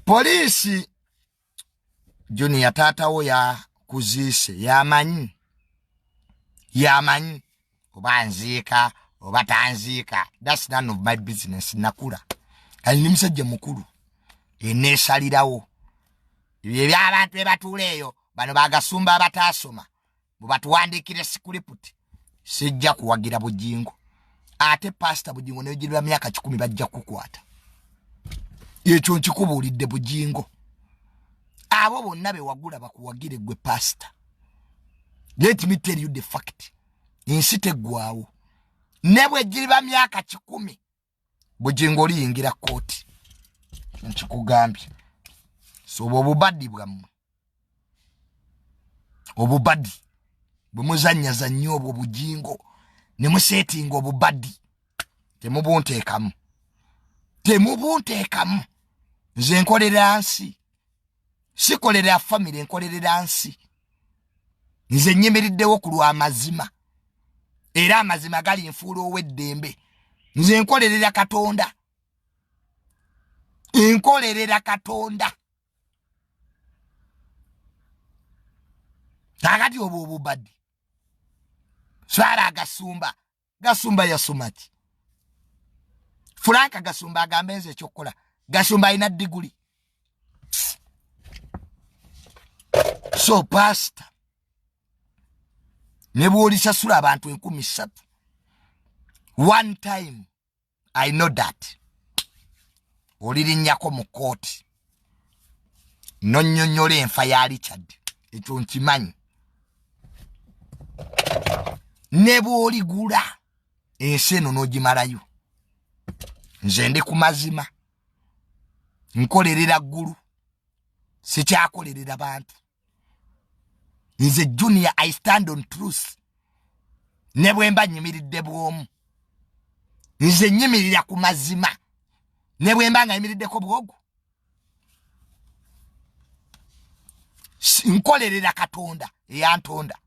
Poliisi Junior taata wo yakuziise, yamanyi yamanyi oba nziika oba tanziika, that's none of my business. Nakula kali ndi musajja mukulu eneesalirawo ebyo ebyabantu ebatuula eyo. Bano bagasumba abataasoma bwebatuwandiikira sikuliputi. Sijja kuwagira Bujingo. Ate Pasita Bujingo negirira myaka 100 bajja kukwata. Ekyo nkikubuulidde, Bujingo. Abo bonna bewagula bakuwagire gwe pasita, let me tell you the fact, ensi teggwawo. Ne bwegiriba myaka 100, Bujingo oliyingira kooti, nkikugambye. So obwo obubadi bwammwe, obubadi bwe muzanyazanya obwo, Bujingo, ne museetinga obubadi, temubunteekamu, temubunteekamu. Nze nkolera nsi, sikolera famire, nkolerera nsi. Nze nyimiriddewo ku lw'amazima, era amazima gali nfuula ow'eddembe. Nze nkolerera Katonda, nkolerera Katonda. Kakati obwo obubadi swala agasumba, Gasumba yasoma ki? Franka Gasumba agambe nze ekyokukola? Gasumba alina diguli. So pastor, ne bw'olisasula abantu 3000, one time I know that olirinnyako mu kooti nonnyonnyola enfa ya Richard. Ekyo nkimanyi. Ne bw'oligula ensi eno n'ogimalayo, nze ndi ku mazima, nkolerera ggulu, sikyakolerera bantu. Nze Junior, I stand on truth. Ne bwe mba nyimiridde bwomu, nze nyimirira ku mazima, ne bwe mba nga nyimiriddeko bwogu. Nkolerera Katonda eyantonda.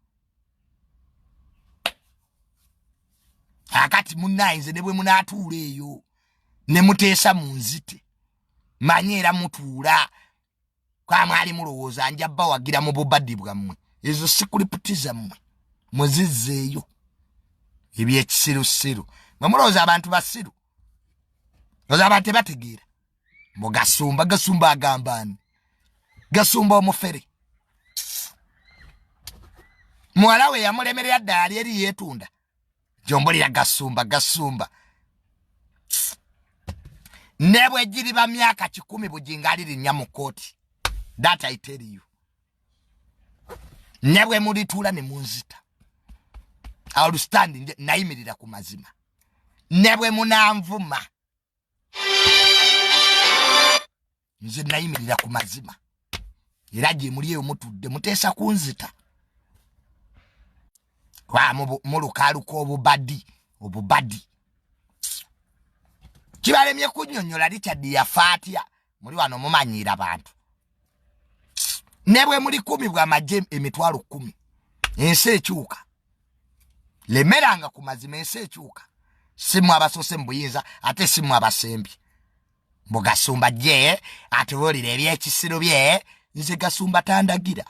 Akati munnaye, nze ne bwe munaatuula eyo ne muteesa mu nzite, manyi era mutuula kwamwali mulowooza nja bawagira mu bubadi bwammwe. Ezo sikuliputi zammwe muzizzeeyo. Ebyekisirusiru mwe mulowooza abantu basiru, oza abantu tebategeera. Mbu Gasumba, Gasumba agamba ani? Gasumba omufere, muwala we yamulemerera ddala, ali eri yeetunda gyombulira. Gasumba, Gasumba, ne bwe giriba myaka 100, Bujingo alirinnya mu kooti. That I tell you. Ne bwe mulituula ne munzita, I will stand. Nayimirira ku mazima. Ne bwe munanvuma, nze nayimirira ku mazima. Era gye muli eyo mutudde muteesa kunzita, mulukaluka obubadi, obubadi kibalemye kunnyonnyola Richard yafa atya. Muli wano mumanyiira bantu. Ne bwe muli kumi bwamagye 100,000, ensi ekyuka. Lemeranga ku mazima, ensi ekyuka. Simu abasoose mu buyinza, ate simu abasembye. Mbu Gasumba gye atubuulira ebyekisiru bye. Nze Gasumba tandagira,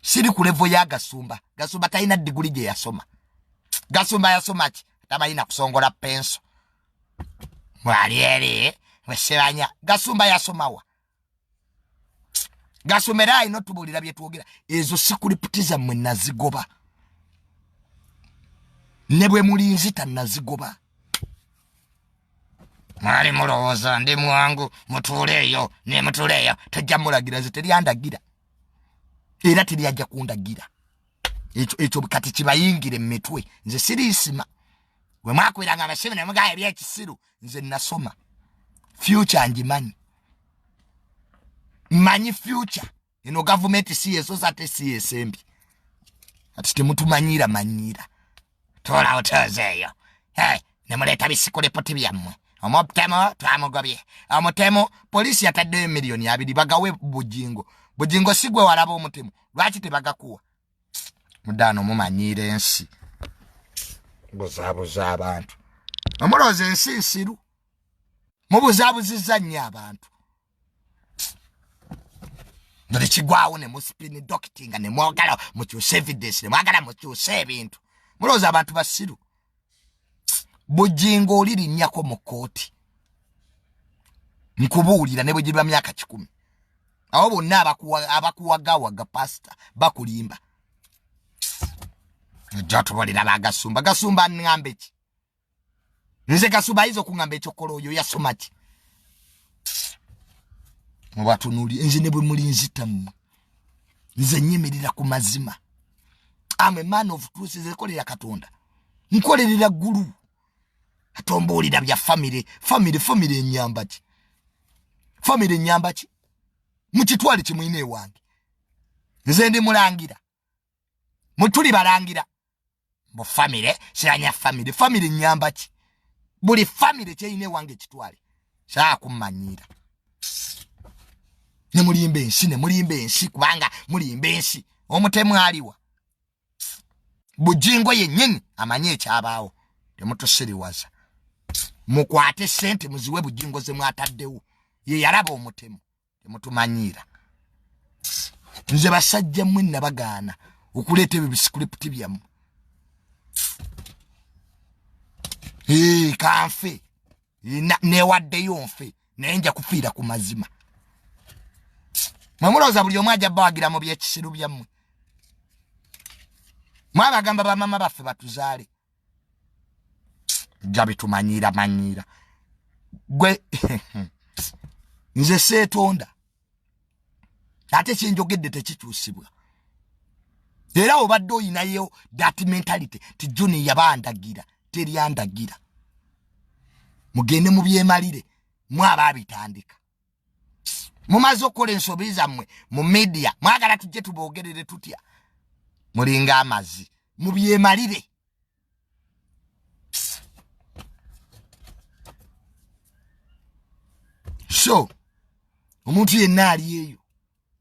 siri ku level ya Gasumba. Gasumba talina diguli gye yasoma. Gasumba yasoma ki? Tabalina kusongola penso mwali eri wesebanya. Gasumba yasomawa? Gasumba era alina otubuulira byetwogera. Ezo sikuliputi zammwe nazigoba, ne bwe mulinzita nazigoba. Mwali mulowooza ndi mwangu. Mutuule eyo, ne mutuule eyo, tojja mulagira. Nze teryandagira era teryajja kundagira. Ekyo kati kibayingire mu mitwe. Nze siriisima bwe mwakwiranga abasibe ne mugaya ebyekisiru. Nze nasoma future, ngimanyi, mmanyi future. Eno gavumenti si yesosa ate si yesembi. Ati temutumanyiira manyiira. Tuulawo tooza eyo nemuleeta bisikulipoti byammwe. Omutemu twamugobye, omutemu poliisi yataddeyo 20 miliyoni bagawe Bujingo. Bujingo si gwe walaba omutemu? Lwaki tebagakuwa? Mudaano mumanyiira ensi, buzaabuza abantu. Omulowooza ensi nsiru? Mubuzaabuzizza nnyo abantu. Nga tekigwawo ne muspin doctor nga ne mwagala mukyuse evidence, ne mwagala mukyuse ebintu. Mulowooza abantu basiru? Bujingo olirinnyako mu kkooti, nkubuulira, ne bwe giba myaka 100. Abo bonna abakuwagawaga pasita bakulimba. Ojja tubolera bagasumba. Gasumba ŋŋambe ki? Nze Gasumba ayinza okuŋŋamba ekyokukola? Oyo yasoma ki? Mubatunuli, nze ne bwe mulinzita mmwe, nze nyimirira ku mazima. Am a man of truth. Nze nkolera Katonda, nkolerera ggulu. Atombuulira bya famire, famire, famire enyamba ki? Famire enyamba ki? Mukitwale kyemulina ewange. Nze ndi mulangira, mutuli balangira mbu famire siranya famire. Famire nyamba ki? Buli famire kyeyina ewange kitwale, saakumanyira. Ne mulimba ensi, ne mulimba ensi, kubanga mulimba ensi. Omutemu aliwa? Bujingo yennyini amanyi ekyabaawo. Temutusiriwaza. Mukwate sente muziwe Bujingo ze mwataddewo, ye yalaba omutemu. Temutumanyiira. Nze basajja mmwe nabagaana okuleeta ebyo biscript byammwe. Kanfe, newaddeyo nfe, naye nja kufiira ku mazima. Mwe mulowooza buli omu ajja bawagira mu byekisiru byammwe? Mwabagamba bamama baffe batuzaale, ja bitumanyiira manyiira. Gwe nze seetonda, ate kyenjogedde tekikyusibwa. Era obadde oyinayo that mentality ti Juni yabandagira, teryandagira. Mugende mubyemalire mwaba abitandika. Mumaze okukola ensobi zammwe mu media, mwagala tujje tuboogerere tutya? Mulinga amazi, mubyemalire. So omuntu yenna ali eyo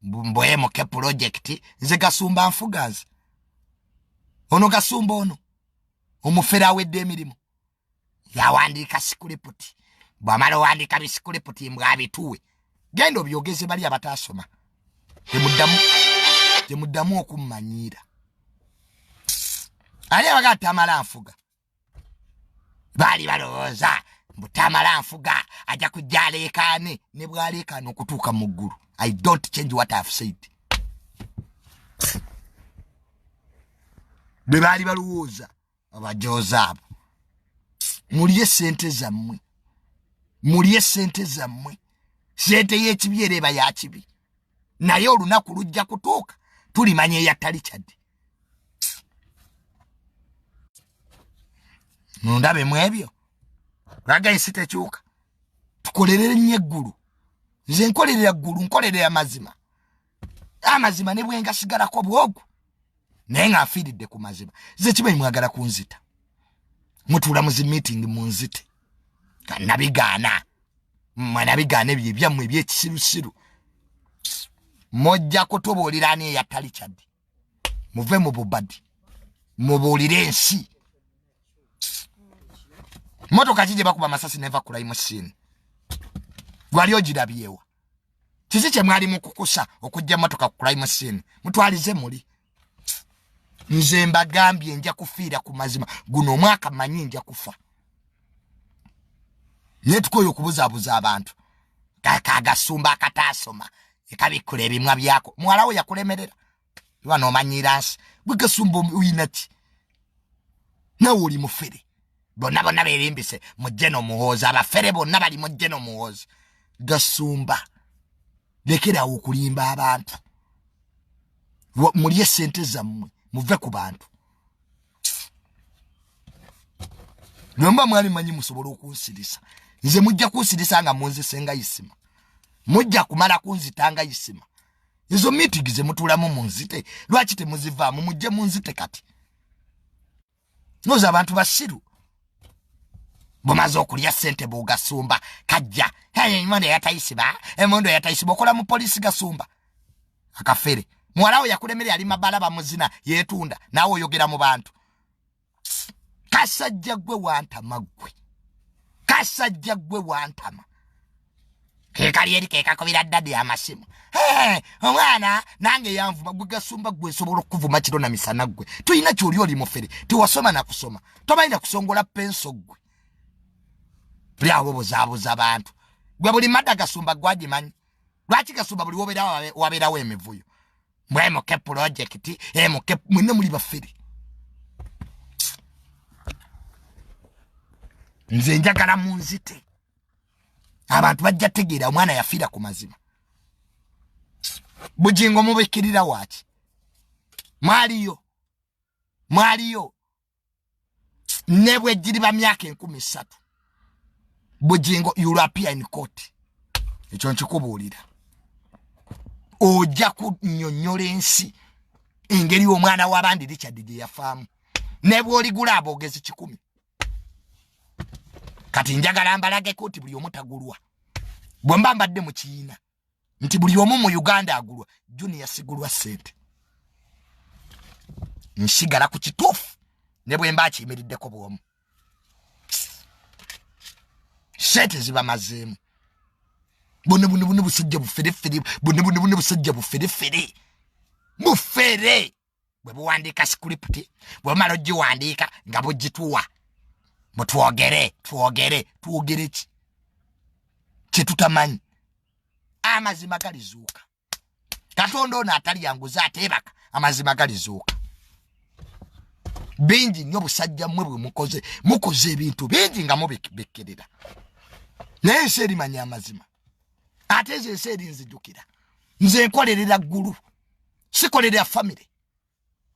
mbwemuke project, nze Gasumba nfuga. Nze ono Gasumba ono omufere awedde emirimu, yawandiika script. Bwamala owandiika biscript mbwabituwe, genda obyogeze bali abatasoma. Temuddamu, temuddamu okummanyiira. Ani abagaa tamala nfuga? Baali balowooza mbu tamala nfuga ajja kujja aleekaane. Ne bwaleekaana okutuuka mu ggulu, I don't change what I have said. Bwe baali balowooza abajooza abo, mulye sente zammwe, mulye sente zammwe. Sente y'ekibi era eba ya kibi, naye olunaku lujja kutuuka tulimanya eyatta Richard. Mundabe mu ebyo lwaga ensi tekyuka. Tukolerere nnyo eggulu. Nze nkolerera ggulu, nkolerera mazima, amazima ne bwengasigalako bwogu, naye nga nfiiridde ku mazima. Ze kimanyi mwagala kunzita, mutuula mu zi meeting munzite. Nabigaana, mwe nabigaana ebyo ebyammwe ebyekisirusiru. Mujja kutubuulira ani eyatta Richard. Muve mu bubadi, mubuulire ensi. Motoka ki gye bakuba amasasi neva crime scene? Gwali ogirabyewa? Kiki kye mwali mukukusa okujja motoka ku crime scene? Mutwalize muli. Nze mbagambye nja kufiira ku mazima. Guno omwaka manyi nja kufa, naye tukoye okubuzaabuza abantu. Kagasumba akataasoma ekabikkula ebimwa byako, muwalawo yakulemerera iwa nomanyiira nsi. Gwe Gasumba oyina ki? Nawe oli mufere. Bonna bonna berimbise mujje nomuhoozi. Abafere bonna bali mujje nomuhoozi. Gasumba, lekerawo okulimba abantu. Mulye sente zammwe, muve ku bantu. Lwemba mwali manyi musobola okunsirisa, nze mujja kunsirisa nga munzise nga Isima. Mujja kumala kunzita nga Isima. Ezo meeting ze mutuulamu munzite, lwaki temuzivaamu? Mujje munzite kati. Noza abantu basiru. Bumaze okulya sente bugasumba kajja emondo yatayisiba, emondo yatayisiba. Okola mu polisi, Gasumba akafere. Muwalawo yakulemere, ali mabala bamuzina, yetunda, naawe oyogera mu bantu. Kasajja gwe wantama, gwe kasajja gwe wantama. Kekali eri kekakubira dadi amasimu. Hey, omwana nange yanvuma. Gwe Gasumba, gwe nsobola okukuvuma kiro na misana. Gwe tulina kyoli, oli mufere, tewasoma na kusoma, tomanyi na kusongola penso. Gwe buli awo buzaabuza bantu. Gwe buli madda Gasumba gwagimanyi. Lwaki Gasumba buli wobeerawo wabeerawo emivuyo? Mwemuke pulojekiti emuke, mwenne muli bafere. Nze njagala munzite, abantu bajja tegeera omwana yafiira ku mazima. Bugingo mubikirira waki? Mwaliyo, mwaliyo ne bwegiriba myaka 3000, Bugingo, you'll appear in court. Ekyo nkikubuulira, ojja kunnyonnyola ensi engeri omwana w'abandi Richard gye yafaamu, ne bw'oligula aboogezi 100. Kati njagala mbalageko nti buli omu tagulwa. Bwe mba mbadde mu kiina nti buli omu mu Uganda agulwa, Junior sigulwa ssente, nsigala ku kituufu ne bwe mba akiyimiriddeko bwomu. Sente zibamazeemu. Bone bune bune busajja buferefere, bone bune bune busajja buferefere, bufere. Bwe buwandiika script, bwe bumala ogiwandiika nga bugituwa, mutwogere twogere twogere ki kyetutamanyi? Amazima galizuuka. Katonda ono atalyanguza ateebaka, amazima galizuuka. Bingi nnyo busajja mmwe bwe mukoze, mukoze ebintu bingi nga mubikirira, naye ensi erimanya amazima. Ate ezo ensi erinzijukira. Nze nkolerera ggulu, sikolerera famire.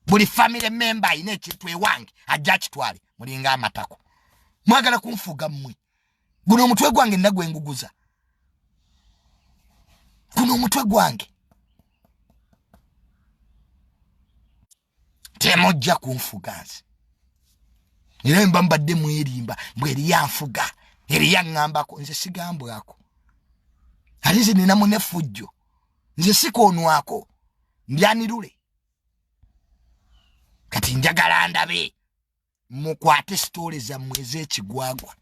Buli famire member ayina ekintu ewange ajja akitwale. Mulinga amatako, mwagala kunfuga mmwe. Guno omutwe gwange nagwenguguza, guno omutwe gwange, temujja kunfuga nze. Era mba mbadde mwerimba mbwe eriyo anfuga, eriyo aŋŋambako. Nze sigambwako, ate nze ninamu nefujjo, nze sikoonwako, ndyanirule. Kati njagala ndabe mukwate sitoole zammwe ez'ekigwagwa.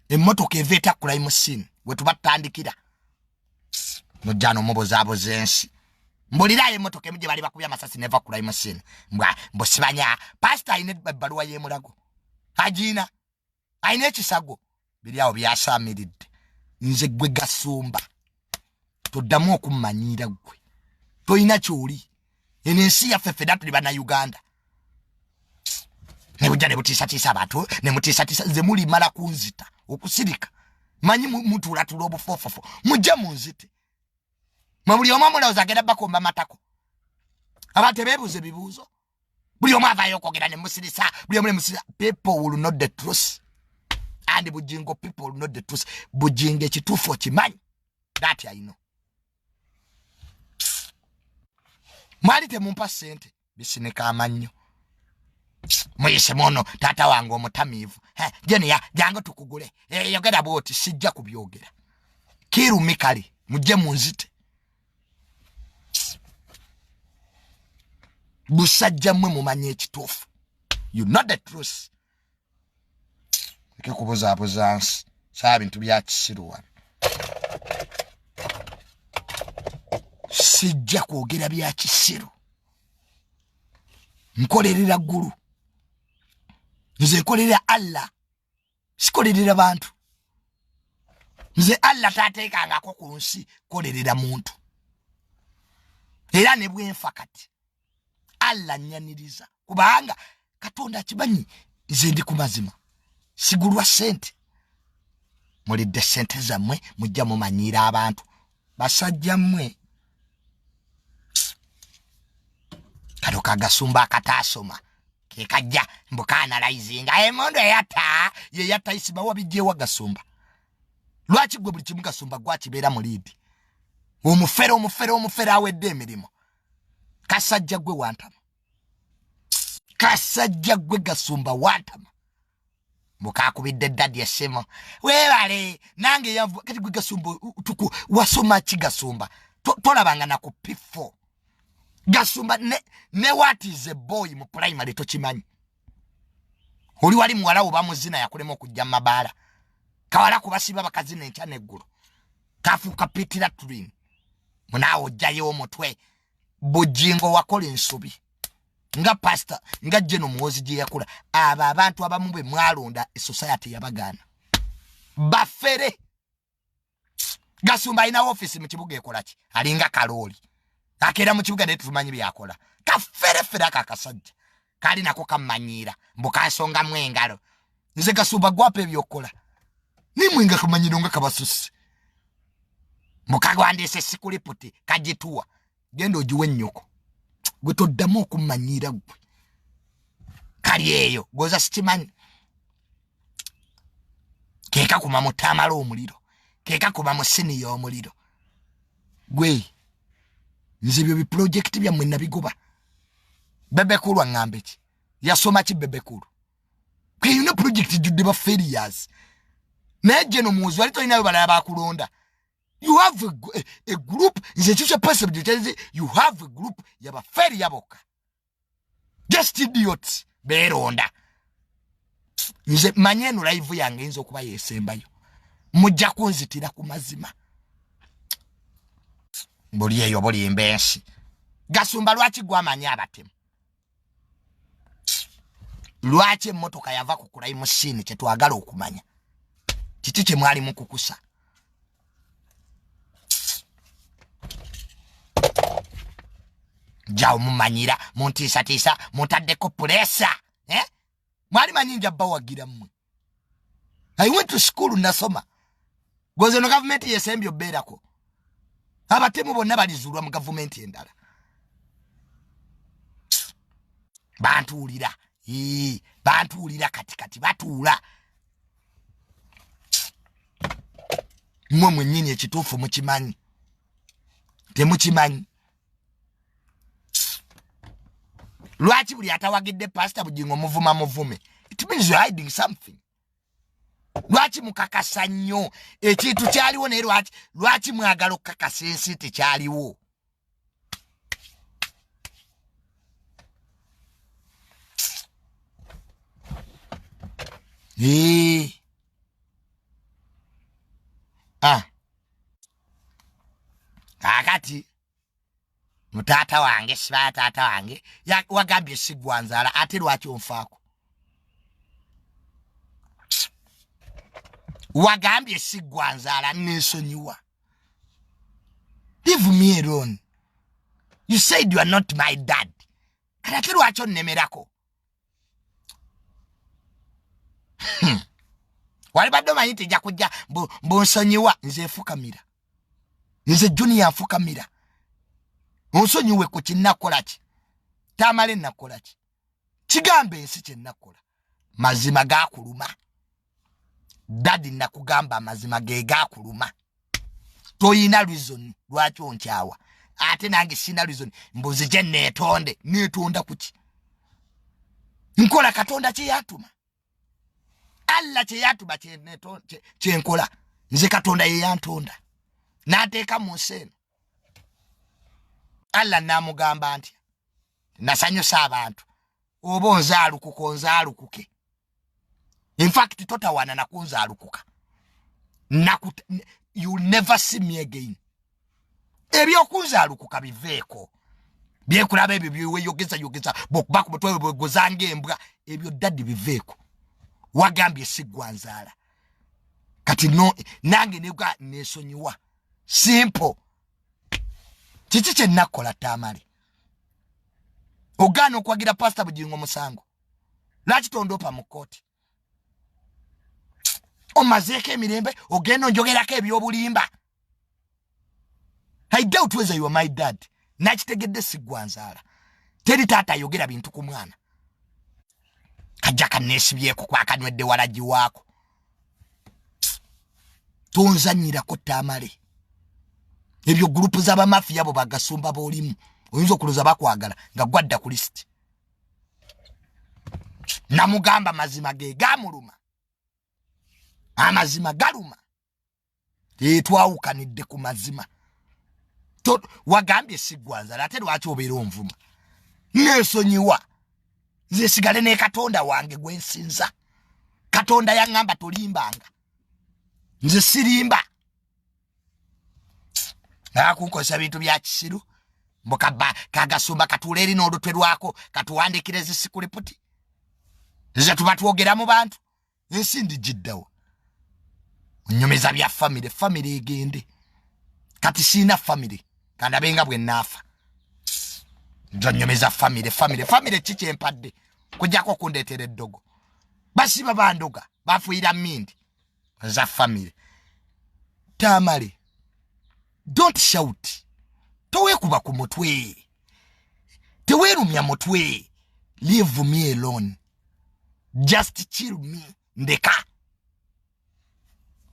Emmotoka eva eta crime scene wetuba tutandikira, mujjano mubuzaabuza ensi. Mbulirayo emmotoka emu gye bali bakubye amasasi neva crime scene. Mbwa mbusibanya pasita alina ebbaluwa y'emulago, agiina, alina ekisago, biri awo byasaamiridde. Nze gwe Gasumba toddamu okummanyiira. Ggwe tolina kyoli. Eno ensi yaffe, ffenna tuli Bannayuganda. Nebujja ne butiisatiisa abantu ne mutiisatiisa. Nze mulimala kunzita okusirika. Manyi mutuulatula obufoofofo, mujje munzite mwe. Buli omu omulowooza agenda bakomba matako. Abantu tebeebuuza ebibuuzo, buli omu avaayo okwogera ne musirisa, buli omu ne musirisa. People will know the truth and Bujingo, people will know the truth. Bujingo ekituufu okimanyi, that I know. Mwali temumpa ssente, bisinika amannyo. Muyise muno taata wange omutamiivu jeniya, jangu tukugule. Yogera bwoti, sijja kubyogera kirumi. Kale mujje munzite. Busajja mmwe mumanye ekituufu, you know the truth. Leke kubuzaabuza nsi, saa bintu bya kisiru wano. Sijja kwogera bya kisiru. Nkolerera ggulu, nze nkolerera Allah, sikolerera bantu. Nze Allah tateekangako ku nsi kolerera muntu, era ne bwenfa kati Allah nyaniriza, kubanga Katonda akimanyi nze ndi ku mazima, sigulwa sente. Mulidde sente zammwe, mujja mumanyiira abantu. Basajja mmwe, kano kagasumba akataasoma kekajja mbukaanalaizinga emundu eyatta yeyatta Isiba. Wabijjewa Gasumba? Lwaki gwe buli kimu Gasumba gwakibeera mu liidi? Omufere, omufere, omufere awedde emirimu. Kasajja gwe wantama, kasajja gwe Gasumba wantama. Mukakubidde ddadi essimu, weebale nange yavu. Kati gwe Gasumba tuku wasoma ki? Gasumba tolabanga na ku P4. Gasumba ne what is a boy mu primary tokimanyi. Oli wali muwala wo bamuzina yakulema okujja mu mabaala. Kawala kubasiba bakazi nenkya neggulo kafuuka pitira tulin munaawe ojjayo omutwe. Bujingo wakola ensobi nga pastor nga jeno muwozi gye yakola. Abo abantu abamu bwe mwalonda society yabagaana bafere. Gasumba alina office mu kibuga ekola ki? Alinga kalooli akeera mu kibuga naye tumanyi byakola. Kaferefere ako akasajja kali nako kammanyiira mbu kansongamu engalo. Nze Gasumba gwapa ebyokukola nimwe nga kamanyiro nga kabasusse mbu kagwandiise sikuliputi kagituwa genda ogiwe ennyoko gwe toddamu okummanyiira gwe kali eyo goza sikimanyi. Kekakuma mu tamala omuliro, kekakuma mu siniya omuliro. Gwe nze ebyo bipulojekiti byammwe nabigoba. Bebekulu aŋŋambe ki? Yasoma ki Bebekulu? Kweyina pulojekiti jjudde ba failures. Naye jeno muwozi wali tolinayo balala bakulonda. You have a group nze ekyo kya pastor kyekyaze. You have a group yaba failure bokka, just idiots beeronda. Nze manye eno live yange eyinza okuba yesembayo, mujja kunzitira ku mazima. Buli eyo bulimba ensi. Gasumba lwaki gwamanyi abatemu? Lwaki emmotoka yava ku crime scene? Kyetwagala okumanya kiki kye mwali mukukusa. Jawo mumanyira muntiisatiisa muntaddeko pulesa eh? Mwali manyi nja bawagira mmwe. I went to school, nasoma. Goze no gavumenti yesembye obeerako abatemu bonna balizuulwa mu gavumenti endala. Bantuulira bantuulira kati kati batuula mmwe mwennyini ekituufu mukimanyi temukimanyi. Lwaki buli atawagidde Pasita Bugingo muvuma muvume? It means you're hiding something. Lwaki mukakasa nnyo ekintu kyaliwo? Naye lwaki mwagala okukakasa ensi tekyaliwo? Ah. Kaakati mutaata wange sibaya taata wange wagambye sigwanzaala, ate lwaki onfaako? Wagambye sigwanzaala, nensonyiwa. Leave me alone. You said you are not my dad, kati ate lwaki onnemerako? Walibadde omanyi nti nja kujja mbunsonyiwa. Nze nfukamira, nze Junior nfukamira onsonyiwe ku kinnakola ki tamale nakola ki kigamba ensi kyenakola. Mazima gakuluma daddy, nakugamba amazima ge gakuluma. Toyina reason lwaki onkyawa, ate nange sina reason mbuzi gye neetonde. Neetonda kuki? Nkola Katonda kyeyatuma, Allah kyeyatuma kyenkola. Nze Katonda yeyantonda n'ateeka mu nsi eno. Allah namugamba ntya nasanyusa abantu oba onzaalukuka onzaalukuke? Infact totawaana nakunzaalukuka. You never see me again. Ebyokunzaalukuka biveeko, byekulaba ebyo byeweyogeza yogeza bwokuba ku mutwe bwegozanga embwa ebyo daddy biveeko. Wagambye siggwanzaala, kati no nange nega nesonyiwa. Simple. Kiki kyenakola tamale ogaana okwagira Pasita Bugingo musango? Lwaki tondoopa mu kkooti? Omazeeko emirembe ogenda onjogerako ebyobulimba. I doubt whether you are my dad. Nakitegedde siggwanzaala. Teri taata ayogera bintu ku mwana. Kajja kaneesibyeko kwakanywedde walagi waako. Tonzanyirako tamale ebyo gurupu z'abamafiya bo bagasumba boolimu oyinza okuloza bakwagala nga gwadda ku lisiti. Namugamba mazima ge gamuluma, amazima galuma. Twawukanidde ku mazima. Wagambye siggwanzala, ate lwaki obeera onvuma? Neesonyiwa, nze sigale ne Katonda wange gwensinza. Katonda yaŋŋamba tolimbanga. Nze sirimba, akunkozesa bintu bya kisiru. Mbukaba kagasumba katuula eri n'olutwe lwako katuwandikire zi script ze tuba twogera mu bantu. Ensi ndigiddawo nyumiza bya family. Family egende, kati siina family, kandabe nga bwe naafa. Nzonyumiza family, family, family ki kyempadde kujjako okundeetera eddogo? Basiba bandoga, bafuuyira mindi za family. Tamale, don't shout, toweekuba ku mutwe, teweerumya mutwe. Leave me alone, just chill me, ndeka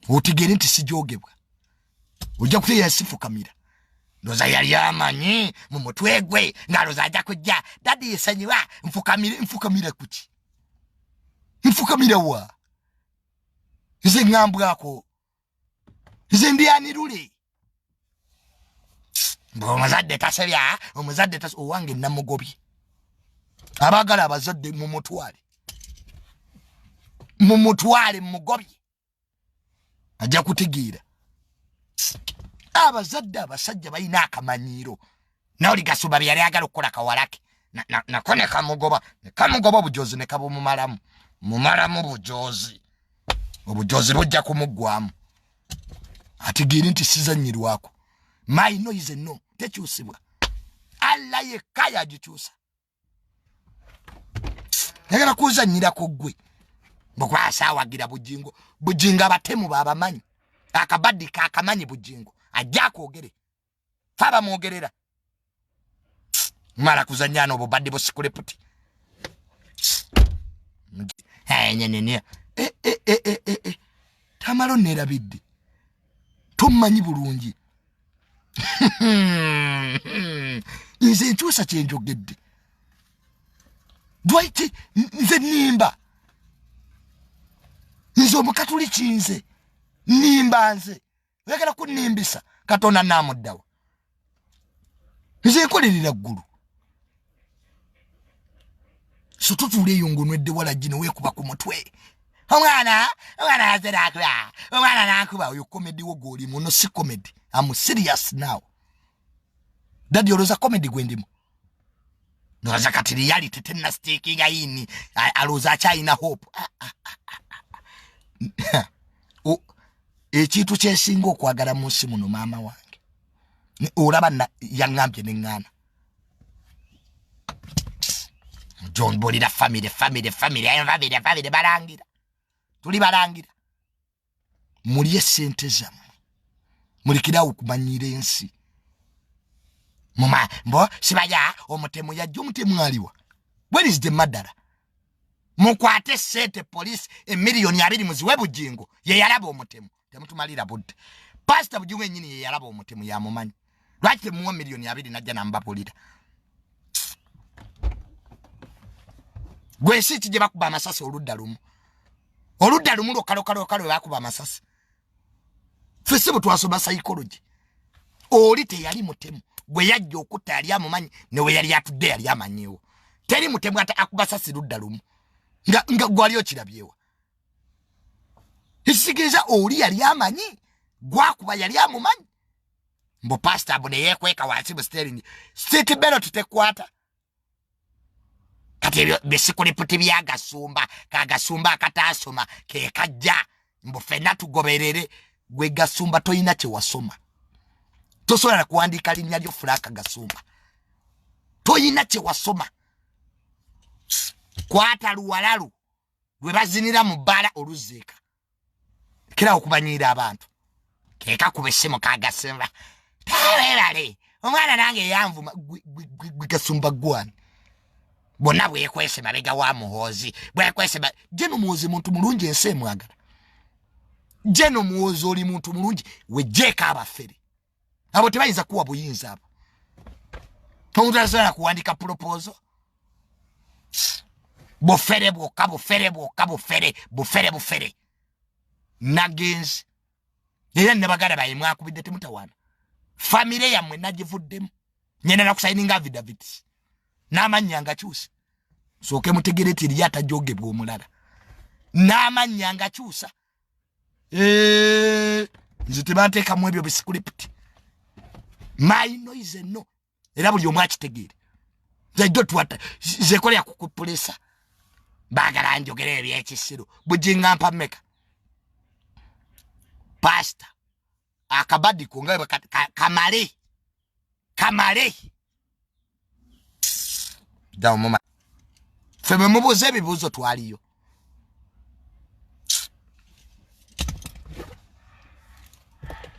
otegeere nti sijogebwa. Ojja kutegeera sifukamira. Ndoza yali amanyi mu mutwe gwe ng'aloza ajja kujja, "Daddy, yesonyiwa, nfukamire." Nfukamire kuki? Nfukamire wa? Nze ŋŋambwako, nze ndyanirule. Omuzadde tasebya, omuzadde tas owange namugobye. Abaagala abazadde mumutwale, mumutwale, mugobye, ajja kutegeera. Abazadde abasajja balina akamanyiiro. Naoli Gasuba byeyali agala okukola kawalake nako nekamugoba, nekamugoba obujozi nekabumumalamu, mumalamu bujozi, obujozi bujja kumuggwamu ategeere nti sizanyirwako. My no is no, tekyusibwa. Allah yekka yagikyusa. Njagala kuzanyirako ggwe bwekwasaawagira Bujingo. Bujingo abatemu babamanyi, akabaddi kakamanyi. Bujingo ajja akwogere, fe abamwogerera mala kuzanya n'obubadde bu script. Nyenene tamalo nerabidde, tommanyi bulungi. Nze nkyusa kyenjogedde lwaki? Nze nimba? Nze omukatuliki, nze nimba? Nze oyagala kunimbisa? Katonda namuddawa? Nze nkolerera ggulu. So tutuula eyo ngaonwedde walagi neweekuba ku mutwe, omwana, omwana yaze nakuba, omwana nakuba. Oyo comedy wo gwolimu no si comedy. Am serious now, daddy. Olowooza comedy gwe ndimu? Ndowooza kati reality tennastickinga in, alowooza akyalina hope. Ah, ah, ah, ekintu kyesinga okwagala mu nsi muno, maama wange. Olaba yaŋŋambye neŋŋaana jombulira family, family, family, family, family. Balangira, tuli balangira, mulye sente zammwe, mulekerawo okumanyira ensi. Muma mbo sibaya omutemu yajja, omutemu aliwa? Where is the murderer? Mukwate sente, police, emiliyoni 20 muziwe Bujingo, ye yalaba omutemu. Temutumalira budde. Pasita Bujingo enyini ye yalaba omutemu, yamumanyi. Lwaki temuwa miliyoni 20 najja nambabulira? Gwensi ki gye bakuba amasasi oludda lumu, oludda lumu lwokka lwe bakuba amasasi? Ffe si bwe twasoma psychology. Oli teyali mutemu, gwe yajja okutta yali amumanyi, newe yali atudde yali amanyiwo. Teri mutemu ate akuba sasi ludda lumu nga gwali okirabyewa. Ekitegeeza oli yali amanyi gwakuba, yali amumanyi. Mbu pasita mbu neyekweka wansi mu steering, seat belt tekwata. Kati ebyo bi script byagasumba, kagasumba akatasoma kekajja mbu fenna tugoberere. Gwe Gasumba toyina kyewasoma, tosobola kuwandiika linnya lyo Frank Gasumba, toyina kyewasoma. Kwata luwalalu lwe bazinira mu bbala oluzzeeka kera okubanyiira abantu, kekakuba essimu kagasemba, tawebale omwana nange yanvuma. Gwe Gasumba gwani? Bonna bwekwese mabega wa Muhoozi, bwekwese. Jeno Muhoozi muntu mulungi, ensi emwagala. Jeno Muhoozi oli muntu mulungi, wejjeeko abafere abo, tebayinza kuwa buyinza abo. Omuntu asobola kuwandika proposal? Bufere bwokka, bufere bwokka, bufere, bufere, bufere. Nagenzi era ne baganda baye mwakubidde, temutawaana. Famire yammwe nagivuddemu, nyenda nakusayininga affidavits n'amannya nga kyusa. Sooke mutegere ti eriyo atajogebwa omulala n'amannya nga kyusa. Nze tebanteekamu ebyo biscript. My noise no. Era buli omu akitegeere. Nze don't want nze kolera ku kupulesa. Baagala njogere ebyekisiru. Bujinga mpa mmeka? Pastor akabadiko nga kamale kamale dawo muma ffe bwe mubuuza ebibuuzo twaliyo.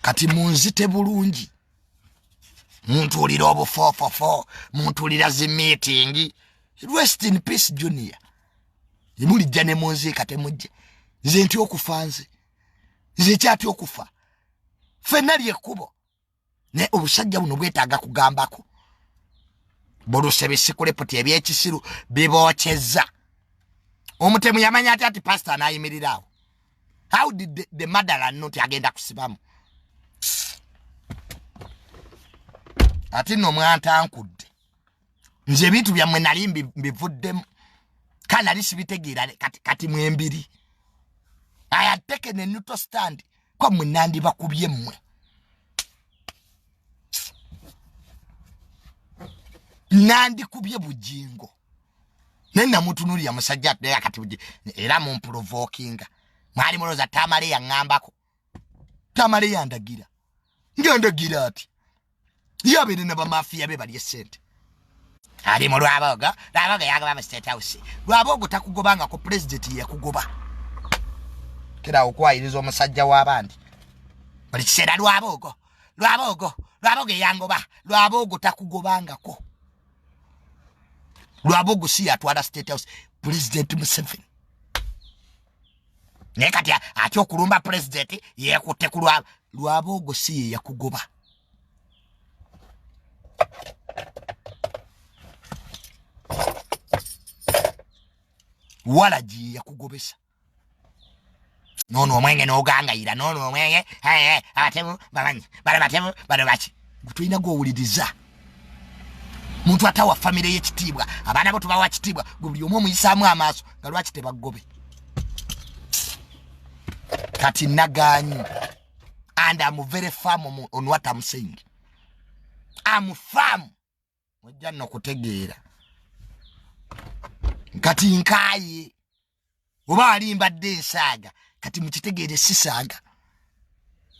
Kati munzite bulungi, muntuulira obufoofofo, muntuulira zi meeting. Rest in peace Junior. Mulijja ne munziika temujje. Nze ntya okufa, nze nze kyatya okufa. Ffenna lyekkubo. Naye obusajja buno bwetaaga kugambako. Buluse bisikuleputi ebyekisiru bibookyezza. Omutemu yamanya atya nti pasita anaayimirira awo? How did the murderer know nti agenda kusibamu? Ate nno mwantankudde. Nze ebintu byammwe nali mbivuddemu. Kale nali sibitegeera kati mwembiri. I had taken a neutral stand. Kwa mmwe nandibakubye mmwe. Nandikubye Bujingo. Naye namutunuulira musajja naye kati era mumprovokinga. Mwali mulowooza Tamale yaŋŋambako. Tamale yandagira. Ngandagira ati. Yabeere na bamafiya be balye ssente. Ali mu Lwabogo, Lwabogo yagoba mu State House. Lwabogo takugobangako, pulezidenti ye yakugoba. Kera okwayiriza omusajja w'abandi. Buli kiseera Lwabogo, Lwabogo, Lwabogo eyangoba. Lwabogo takugobangako. Lwabogo si yatwala State House, Pulezidenti Museveni. Naye kati atya okulumba pulezidenti yeekutte ku Lwabogo si ye yakugoba. Walagi ye yakugobesa. Noono omwenge n'ogangayira, noono omwenge, abatemu bamanyi, bano batemu, bano baki. Gwe tolina gw'owuliriza. Muntu atawa famire y'ekitiibwa, abaana bo tubawa kitiibwa, gwe buli omu omuyisaamu amaaso nga lwaki tebagobe. Kati nagaanyi. And I'm very firm on what I'm saying. I'm firm. Mujja nno kutegeera. Kati nkaaye. Oba ali mbadde nsaaga. Kati mukitegeere sisaaga.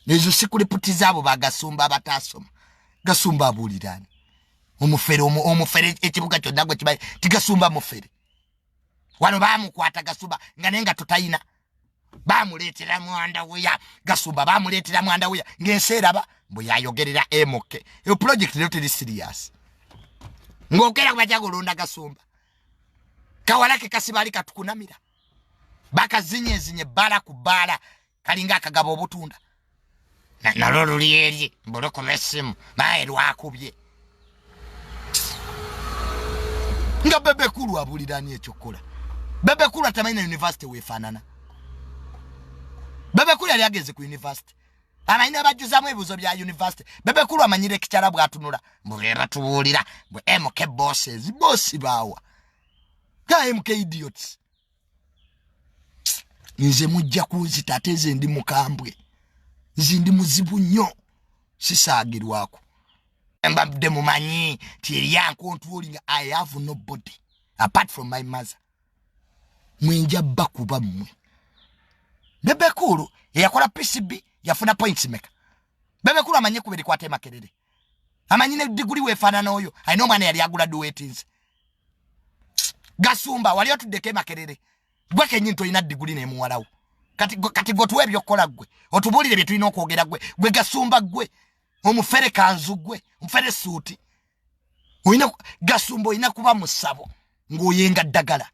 Ezo si kuliputi zaabo bagasumba abataasoma. Gasumba abuuliraani. Omufere, omufere ekibuga kyonna gwe kimanyi tigasumba mufere. Wano baamukwata Gasumba nga naye nga totayina. Baamuleetera mwandawuya. Gasumba baamuleetera mwandawuya ng'ensi eraba mbu yayogerera MK. Eyo project leero teri serious. Ng'ogera ku bajja kulonda Gasumba. Kawala ke kasiba ali katukunamira. Bakazinyezinye bbaala ku bbaala kalinga akagaba obutunda. Nalwo luli eri mbu lukuba essimu naye lwakubye. Nga Bebe Cool abuulira ani ekyokukola. Bebe Cool atamanyi na university weefaanana. Bebe Cool yali agenze ku university. Amanyi n'abajjuzaamu ebibuuzo bya university. Bebe Cool amanyi lecturer bw'atunula. Mbu be batubuulira mbu MK bosses, boss baawa. Ga MK idiots. Nze mujja kunzita ate nze ndi mukambwe. Nze ndi muzibu nnyo. Sisaagirwako. Mbadde mumanyi nti eri ancontrolling. I have nobody apart from my mother. Mwenja bakuba mmwe. Bebe Cool eyakola PCB yafuna points meka. Bebe Cool amanyi kubiri kwate Makerere. Amanyi ne degree weefaanana oyo. Alina omwana yali agula duetins. Gasumba wali otuddeko e Makerere. Gwe kennyini tolina degree n'emuwalawo. Kati gwe otuwa ebyokukola ggwe. Otubuulire bye tulina okwogera ggwe. Gwe Gasumba ggwe. Omufere kanzu ggwe. Omufere suuti. Gasumba olina kuba musabo ng'oyenga ddagala.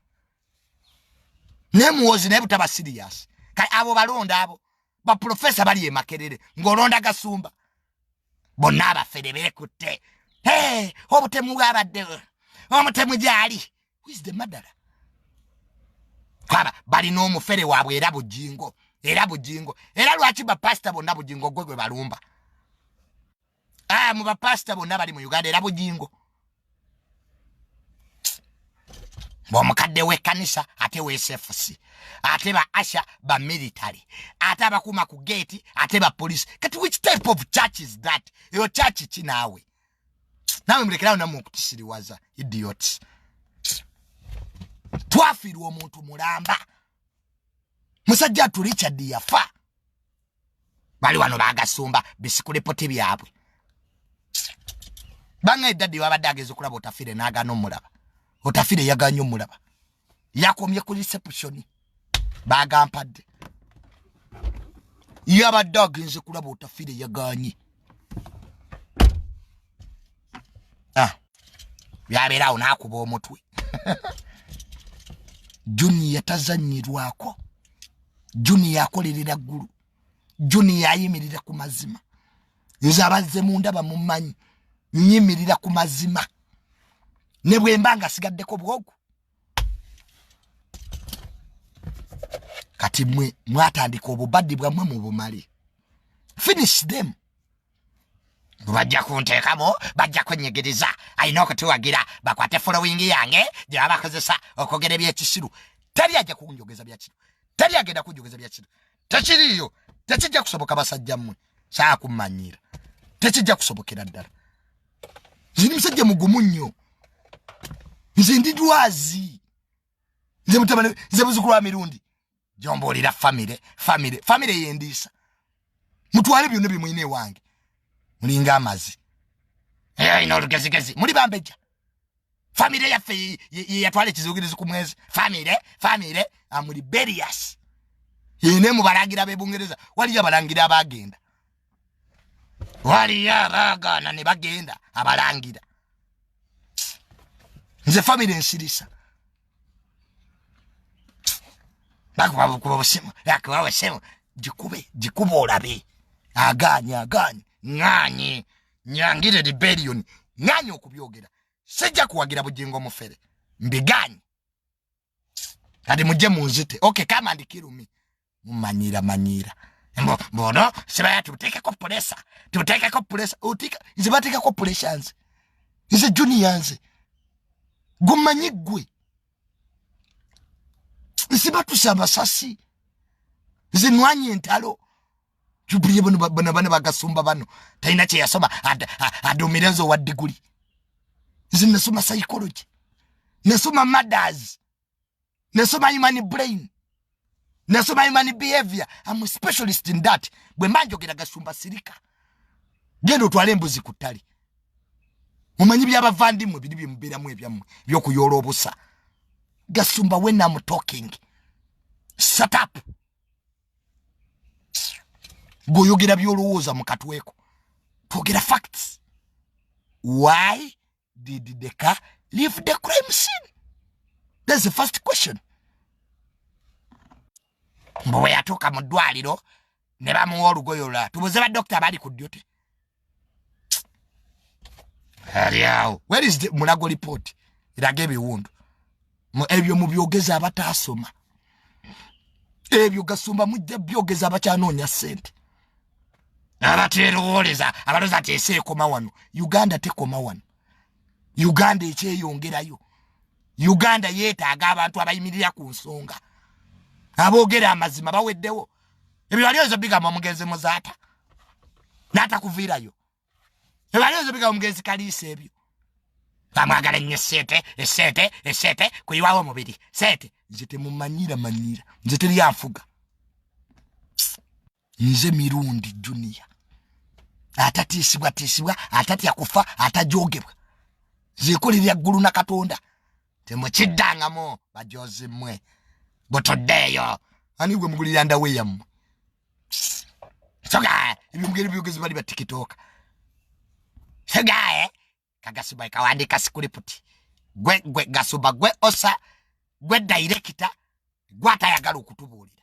Naye muwozi naye butaba serious. Kale abo balonda abo. Ba professor bali e Makerere ng'olonda Gasumba. Bonna abafere beekutte. Hey, obutemu bwabadde. Omutemu gy'ali. Who is the murderer? Kwaba balina omufere waabwe era Bujingo. Era Bujingo. Era lwaki ba pastor bonna Bujingo gwe gwe balumba? Mu ba pastor bonna bali mu Uganda era Bujingo. Omukadde w'ekkanisa ate w'SFC, ate ba usher ba military, ate abakuuma ku geeti, ate ba police. Kati which type of church is that? Eyo church ki? Naawe naawe mulekerawo nammwe okutusiriwaza, idiots. Twafiirwa omuntu mulamba, musajja atu Richard yafa. Bali wano bagasumba bisikulipoti byabwe. Banga eddadde wabadde ageza okulaba Otafiire n'agaana omulaba. Otafiire yaganye omulaba, yakomye ku reception. Bagampadde yabadde agenze kulaba Otafiire, yaganye. Ah, byabeerawo n'akuba omutwe. Junior tazanyirwako. Junior akolerera ggulu. Junior ayimirira ku mazima. Nze abazze mundaba mumanyi, nyimirira ku mazima ne bwe mba nga sigaddeko bwogu. Kati mwe mwatandika obubaddi bwammwe mu bumale, finish them. Bajja kunteekamu, bajja kwenyegereza, alina okutuwagira bakwate following yange gye baba bakozesa okwogera ebyekisiru. Teri ajja kunjogeza byakiro, teri agenda kunjogeza byakiro. Tekiriiyo, tekijja kusoboka. Basajja mmwe, saakumanyira, tekijja kusobokera ddala. Nze ndi musajja mugumu nnyo, nze ndi lwazi, nze mutabani, nze buzukulu wa Mirundi. Gyombuulira famire, famire, famire yendiisa. Mutwale byonna byemulina ewange, mulinga amazi alina olugezigezi, muli bambejja. Famire yaffe yeyatwala ekizugirizi ku mwezi. Famire, famire amuli berias yene mubalangira bebungereza. Waliyo abalangira abagenda, waliyo abagaana ne bagenda abalangira. Nze famire ensirisa. Bakuba busimu, bakuba busimu, gikube, gikube olabe. Aganye, aganye, ŋŋanye nyangire rebellion, ŋŋanye okubyogera. Sijja kuwagira Bugingo mufere, mbiganye. Kati mujje munzite. Okay, come and kill me. Mumanyira, manyira mbono sibaya. Tutekeko pressure, tutekeko pressure. Utika nze batekako pressure? Nze, nze Junior, nze gumanyi gwe nsibatuse amasasi, nze nwanye entalo. Jubuliye bano bano bano bagasumba bano talina kyeyasoma, adumire nze owa diguli. Nze nasoma psychology, nasoma mothers, nasoma human brain, nasoma human behavior. I'm a specialist in that. Bwe mba njogera, Gasumba sirika, genda otwale embuzi ku ttale. Mumanyi byabavandimwe biri byemubeeramu ebyammwe byokuyoola obusa. Gasumba, when I'm talking, shut up. Gweoyogera byolowooza mu katweko, twogera facts. Why did the car leave the crime scene? That's the first question. Mbu bwe yatuuka mu ddwaliro ne bamuwa olugoye olulala. Tubuze badokita bali ku duty ali awo. Where is the Mulago report eraga ebiwundu? Ebyo mubyogeza abataasoma ebyo. Gasumba, mujja byogeza abakyanoonya ssente, abaterowooleza, abalooza nti ensi ekoma wano. Uganda tekoma wano, Uganda ekyeyongerayo. Uganda yeetaaga abantu abayimirira ku nsonga, aboogera amazima. Baweddewo. Ebyo wali ozo bigamba omugenzi Muzaata n'atakuviirayo. Ebyo wali ozo bigamba omugenzi Kaliisa. Ebyo bamwagala nnyo esente, esente, esente, kuyiwawo omubiri sente. Nze temumanyira manyira, nze teryanfuga. Nze Mirundi Junior, atatiisibwatiisibwa, atatya kufa, atajogebwa. Zekolerya ggulu na Katonda. Temukiddangamu, bajozi mmwe, butuddeeyo. Ani gwe mugulira ndawe yammwe? Soga ebyomugeri byogezi bali batikitoka. Sogae kagasuba kawandika script. Gwe, gwe Gasuba, gwe osa, gwe director, gwe atayagala okutubuulira.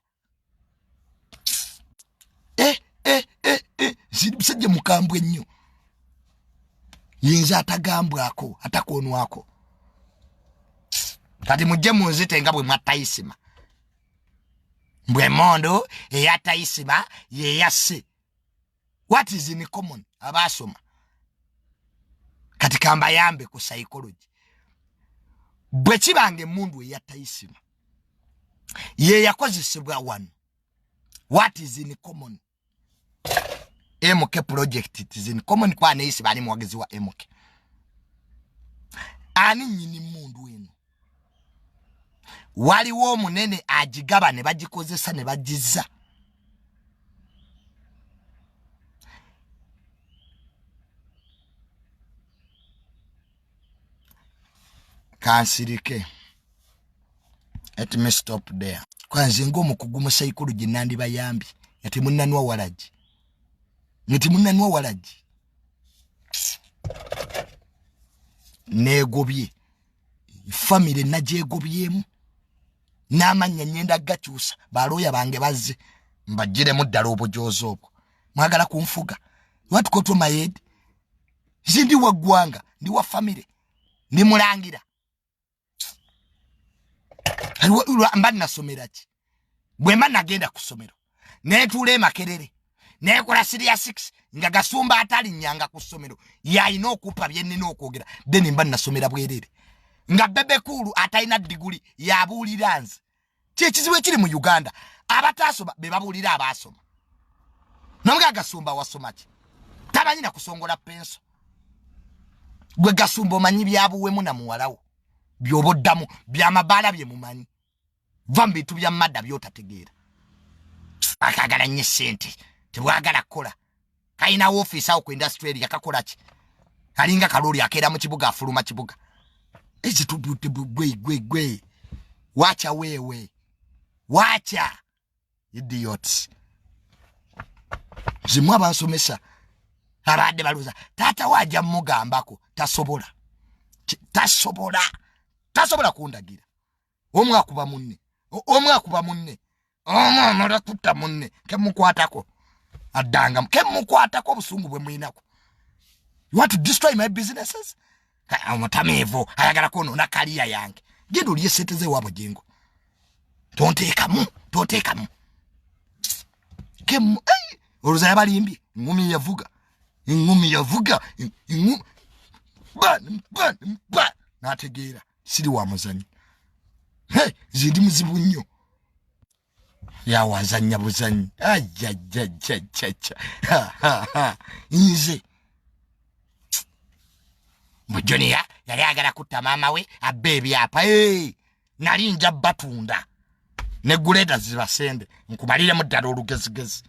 Eh, eh, eh, eh. Musajja mukambwe nnyo, yinza atagambwako, atakonwako. Kati mujje munzite nga bwe mwattayisima. Mbwe emondo eyatayisima yeyasse. What is in common? Abasoma kati kambayambe ku psychology. Bwe kibanga emmundu eyatta Isima ye yakozesebwa wano, what is in common? MK project, it is in common kwa ne Isima ali muwagizi wa MK. Ani nyini mmundu eno? Waliwo omunene agigaba ne bagikozesa ne bagizza. Kansirike, let me stop there. Kwanze ng'omukugu mu psychology nandibayambye nga temunnanwa walagi, nga temunnanwa walagi. Neegobye famire, nagyegobyemu n'amannya, nyenda gakyusa. Balooya bange bazze mbagiremu ddala obujoozi obwo. Mwagala kunfuga? What go to my head? Nze ndi wa ggwanga, ndi wa famire, ndi mulangira. Mba nasomera ki? Bwe mba nagenda ku ssomero netuula e Makerere nekola senior 6 nga Gasumba atalinnyanga ku ssomero yalina okuppa bye nnina okwogera, then mba nasomera bwerere. Nga Bebe Cool atalina diguli yabuulira nze. Kyekizibu ekiri mu Uganda, abataasoma be babuulira abaasoma. Namuga Gasumba wasoma ki? Tamanyi na kusongola penso. Gwe Gasumba omanyi byabuwemu na muwalawo byoba oddamu byamabaala bye mumanyi. Va mu bintu bya madda byotategeera. Akagala nnyo sente, tebwagala kukola. Kalina woofiisi awo ku industry area, kakola ki? Kalinga kalooli akeera mu kibuga, afuluma kibuga ekitubute. Gwe gwe gwe, wacha wewe, wacha idiots. Zimu abansomesa abadde balowooza taata we ajja mugambako. Tasobola, tasobola, tasobola kundagira. Omu akuba munne, omu akuba munne, omu amala kutta munne. Kemukwatako addanga, kemukwatako obusungu bwe mwinako. You want to destroy my businesses? Omutamiivu ayagala kwonoona career yange. Genda olye sente ze waabwe. Jengo tonteekamu, tonteekamu kemu. Olowooza yabalimbye? Eŋŋumi yavuga, eŋŋumi yavuga, ba ba ba, n'ategeera siri wa muzanyo. Nze ndi muzibu nnyo. Yawazanya buzanyi. Ajajajjaja, nze mbu Junior yali ayagala kutta maama we abba ebyapa. Nali nja batunda ne guleda zibasende nkumaliremu ddala olugezigezi.